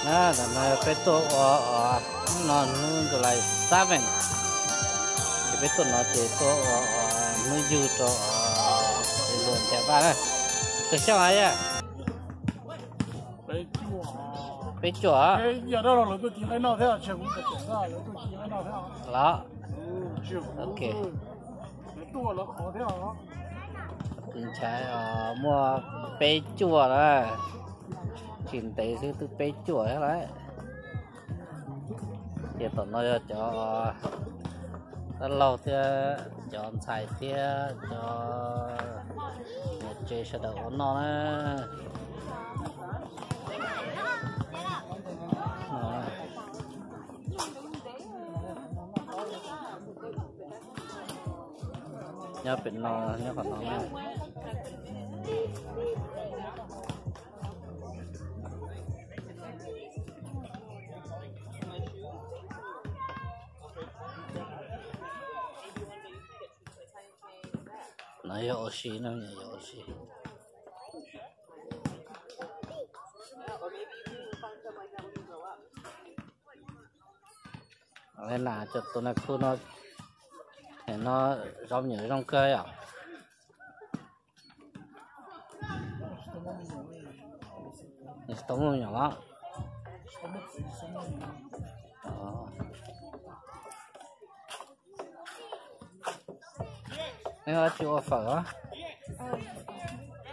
Tam no peb tuaj ua, hnub no hnub July seven, ces peb tuaj no ces tuaj ua hnub yug rau luag ncav vaj na. Kawg xyoo a yog? Peb cuaj. Los, ok. Kuv ntshai muaj peb cuaj na, tsis ntev xwb twb peb cuaj lawm. Ces tom no yog cov dab laug thiab cov ntxhais thiab cov niam tsev sawv daws ua noj na. Nyob pem no, nyob qhov no na. No yog ua si no, yog ua si. Li na cov tus na khu no, no zov me nyuam zoo kawg yom. Nws tsis tau muaj me nyuam los? Neb tsis ua fawm los?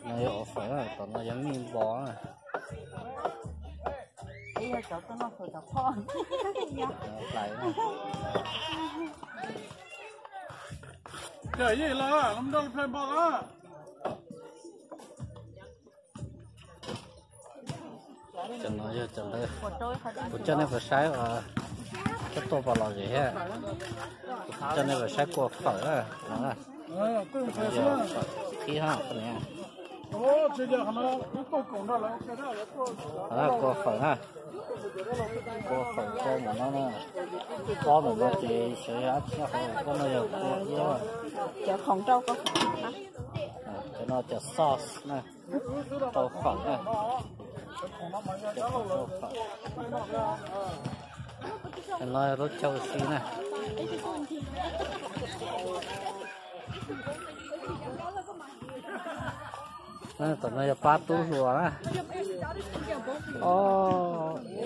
No yog ua fawm, tom no yog mij npos. Cov no yog cov ntawd, kuv coj nej mus saib, koj tuaj pom los zem thiab. Kuv coj nej mus saib kua fawm no. Yog fawm qhib hab, kua fawm na, kua fawm kua mus no, pob ntawm no ces xyov yog dab tsi, pob no yog kua iab. Cov khoom rau, cov no cov sauce na, rau fawm na. No lub chaw ua si na. Tom no yog pab tub hluas na.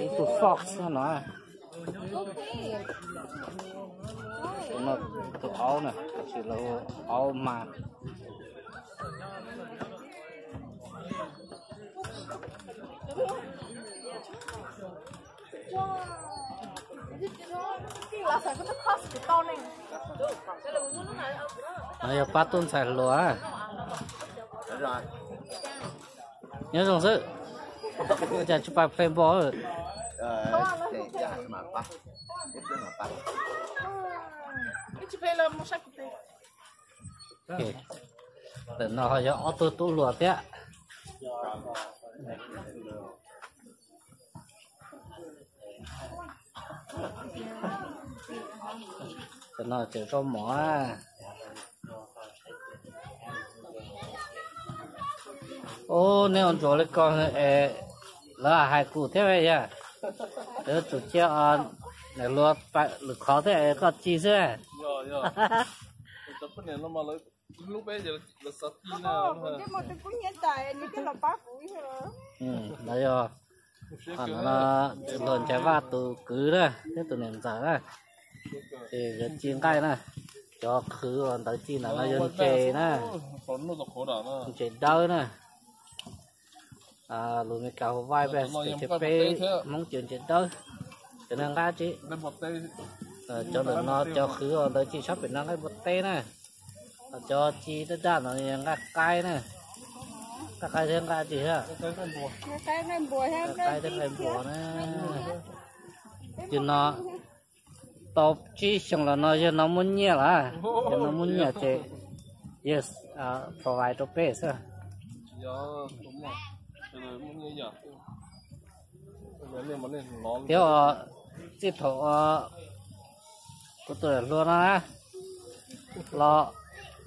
Ib tug fox no. Tus no tus aub na, tab sis lawv hu aub mas. No yog pab tub ntxhais hluas. Nyob zoo xwb, ua cas tsis pais play ball? Ntawm no ho yog ob tug tub hluas thiab. Cov no cov zaub mov. Ub, neb ua ntsuas li ko es lawv hais kuv thiab yog? Lawv tsum cia nws luag lwm qhov thiab es koj ci xwb. Lawv yog luag ncav vaj tus kwv na thiab tus niam ntxawm na, ces lawv ci nqaij na. Cov qhwv uas ntawd ci ntawm no yog ntses na, ntses dawb na. Lus Meskas hu vibe, peb Hmoob ces ntses dawb. Cov no nqaij tsi, cov ntawm no cov qhwv uas ntawd ci sab pem no nqaij npua teb na. Cov ci daj daj no nqaij qaib na. Nqaij qaib thiab nqaij tsi thiab? Nqaij qaib thiab nqaij npua na. Ces no tau tsib xyoo los no yawg no muaj nyiaj lawm, yawg no muaj nyiaj ces yawg provide rau peb xwb. Thiab txij thaum kuv tus hluas no na los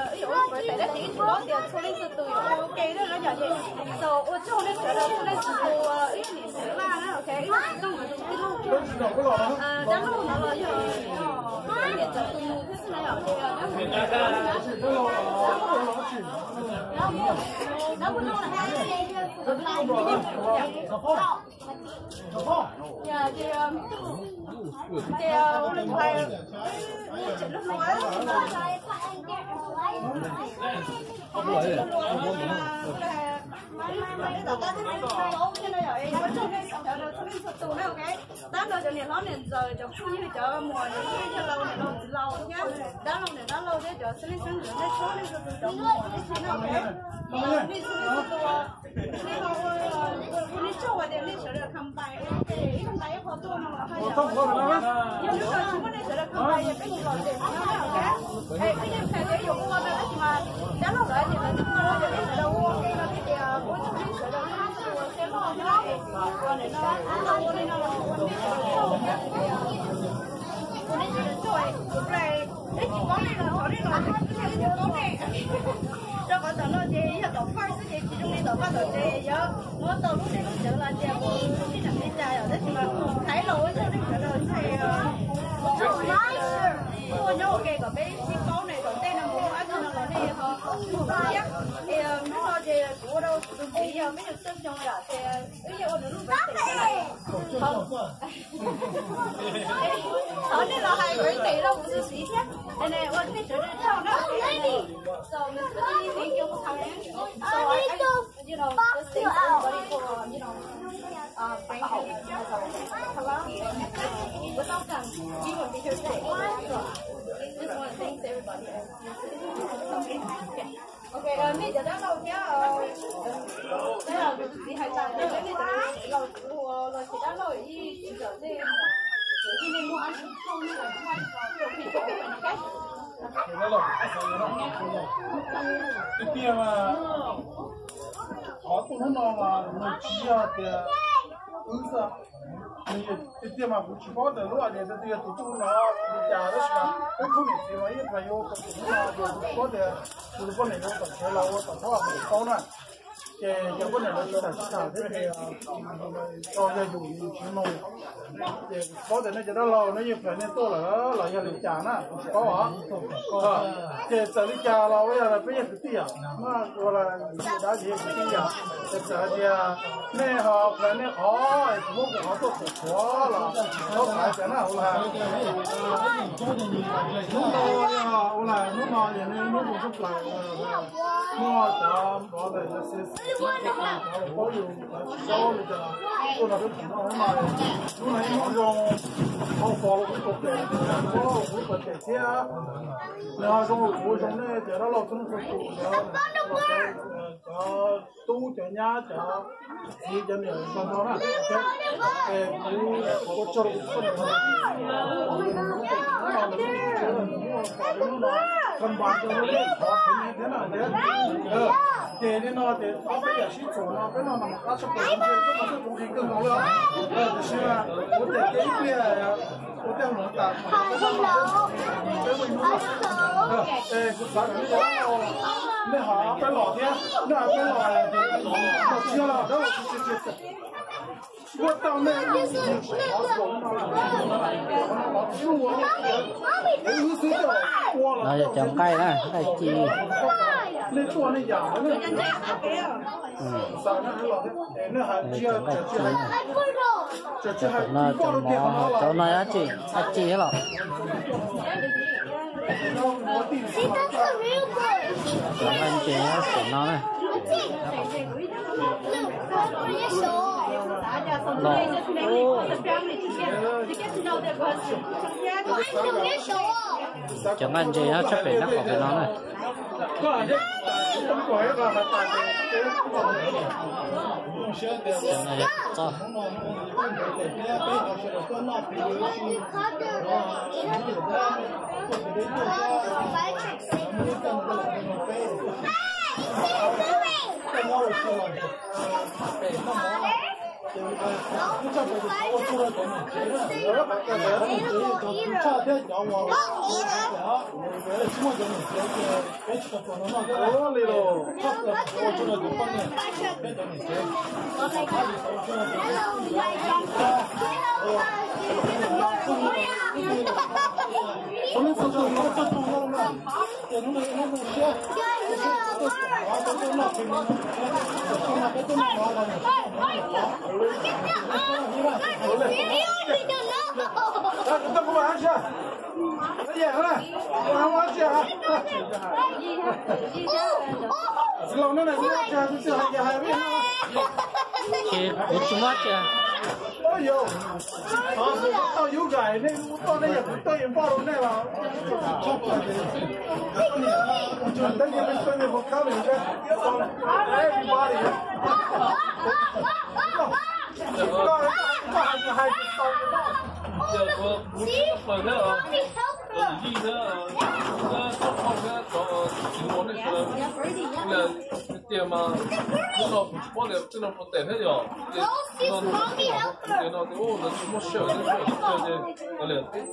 wb yuav ua birthday dab tsi wb tsis paub tias txhua leej txhua tus yuav ua ua ke thiab no yom. Ces txaus ua tsaug nej sawv daws txhua leej txhua tus, ib niam txiv vaj na, ok, ib tug tij laug, ib tug tij laug, dab laug no los yog ib niam txiv tus nus thiab xwb na yom. Ces tab no cov niam hlob niam ntxawm, cov phooj ywg, cov muam, cov yawg laus, niam laus txiv laus thiab dab laug niam dab laus thiab cov xeeb leej xeeb ntxwv nej txhua leej txhua tus, cov muam cov txiv na, ok, nej txhua leej txhua tus, nej ho ua, ua nej tsaug hais tias nej sawv daws combine, ib combine ib qho tuaj no los haj yam, yog lub no tsis muaj nej sawv daws combine ces peb mus lom zem no na, ok. Es peb yeej plam tias yuav ua no tab sis mas dab laug lawv tias lawv twb ua no ces peb sawv daws ua ua ke no thiab tias ua tsaug nej sawv daws txhua tus thiab loj thiab, es ua li no los ua nej sawv daws tsaug thiab tias Rau qhov tom no ces yog tom faj xwb ces tsis zoo li tom faj tom tsev, yog muab tau lub dej lub cawv los tias kuv tij nam li cas yom, tab sis mas thaiv los ua ib tug neeg sawv daws xwb. Tuaj nyob ua ke kom peb sib paub ne, kom tej no mus ua dab tsi no los nej ho thiab. Hnub no ces kuv ua rau tus txiv yog peb yug xeeb xyoo yom, ces wb yeej ua nws lub birthday. Thov nej los hais birthday rau kuv tus txiv thiab. Ua nej sawv daws tsaug na. So, Miss Lily, thank you for coming. So, I, I, you know, just thanks everybody for, you know, uh, bringing us. Hello? Without them, we wouldn't be here today. So, just want to thanks everybody. Okay. Ok, nej cov dab laug thiab, tus txiv hais tas, nej cov laus, laus txiv dab laug ib tsis tawm nej, nej muaj dab tsi thauj nej los muaj dab tsi. Tiag tiag mas qhov tuaj hnub no mas nws tsis yog tias wb xwb. Tiag tiag mas kuv tsis paub tias lub idea tiag tiag tus tuaj no li cas, tab sis mas peb khub niam txiv mas ib yam li tus tuaj no ces kuv tsis paub tias tus poj niam ua tom tsev los ua tom thaub hauv paub na. Ces cov poj niam lawv tsis tham tsis tham thiab ces tau yog yus yus tsis mloog. Ces kuv tsis paub tias nej cov dab laug nej yeej plhais nej tuaj lawm los yog li cas na, kuv tsis paub os. Ces txawm li cas los ua yog peb yog kwv tij yom, ua dab tsi yog kwv tij yom, ces txawm hais tias nej ho plhais nej qhov es kuv muab kuv qhov tuaj qhuas qhuav los tau plhais tias na ua lais. Hnub no yog ua lais, hnub no yog nej hnub zoo tshaj plaws, muaj cov npov ntawm cov paub yus lawv tsis paub li cas, tuaj nrog peb tham no hnub no, hnub no ib hnub zoo, hauv fo los kuv ua tes, kuv ua tes thiab, nws ho zoo kuv zoo nej cov dab laug txhua leej txhua tus, cov tub cov nyab cov txiv cov niam tag nrho na. Es kuv ua tsaug rau kuv poj niam, hnub no kha npas rau lub neej qhov pem thiab na. Ces li no ces ob peb yam sib txuas no peb noj mas qab tshaj plaws, kuv ntshe koj mas kuv nqhis kawg nkaus li os. Tiam sis ua tias cia ib pliag ua tej hauj lwm tas peb muaj ib hnub no. Es kuv xav kom nej, nej ho peb los thiab, nej ho peb los, los tsis yog los dab los tsis tsis tsis. Ua tau nej, no yog cov nqaij na, nqaij ci. Nej tuaj nej yam, nej hais cov nqaij ci na. Cov no cov mov, cov no dab tsi, nqaij ci los? Cov nqaij ntses saum no na. Los, cov nqaij ntses nyob tshaj pem nab qhov pem no na. Cov no yog txoj. Ua li los. Ces kuv tsis muab tias. Tau yus zais nej toj nej yog kuv toj yus npoj rau nej los. Thank you, Mister Nick, for coming, okay? Everybody. Tiag mas hnub no kuv tsis paub tias tej no puas tes thiab yom. Ces no tias lawv tsis muaj sij hawm, sij hawm tiag ces,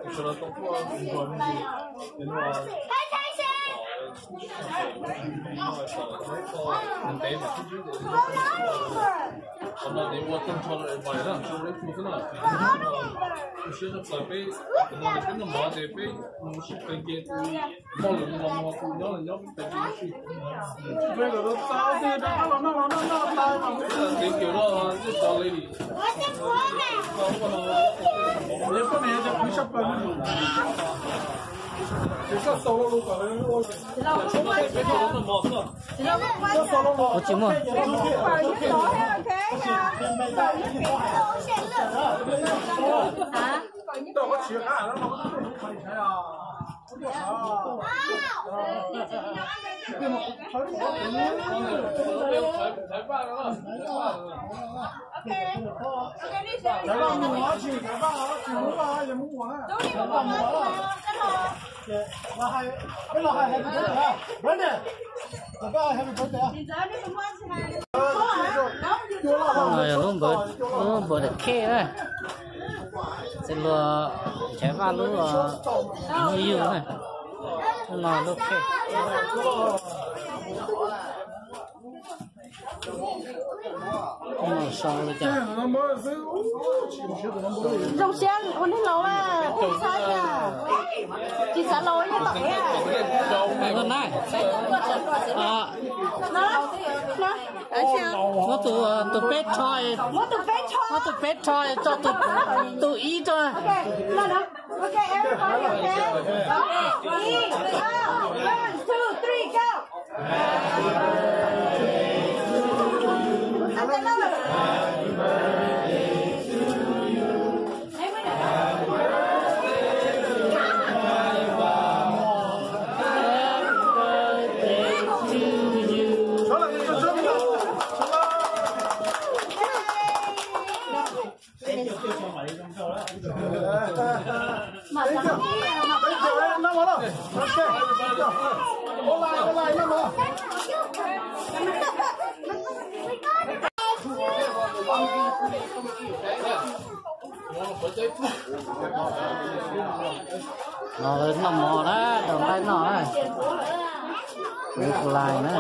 sawv daws tau tuaj nrog me ntsis. Pay attention! Hold on, hold on. Ua tag nrho lawm, xwb na. Ua siab tshaj plaws peb, peb noj mov ces peb mus sib qees ces tus noj lwm mus los mus, tus nyob los nyob, peb pais mus sib. Thank you, no, this old lady. Ua tsis muaj. Lub npawv, lub npawv khej na, txiv hluas Nchaiv Vaj lub, lub yug na, lub no lub khej. Zoo siab ua neeg laus mas, tsis xav laus nyob tom. Muab tus, tus peb rho, muab tus peb rho tso tus ib rau. One, two, three, go. No lawv noj mov na, rau nqaij noj na. Lawv lais na.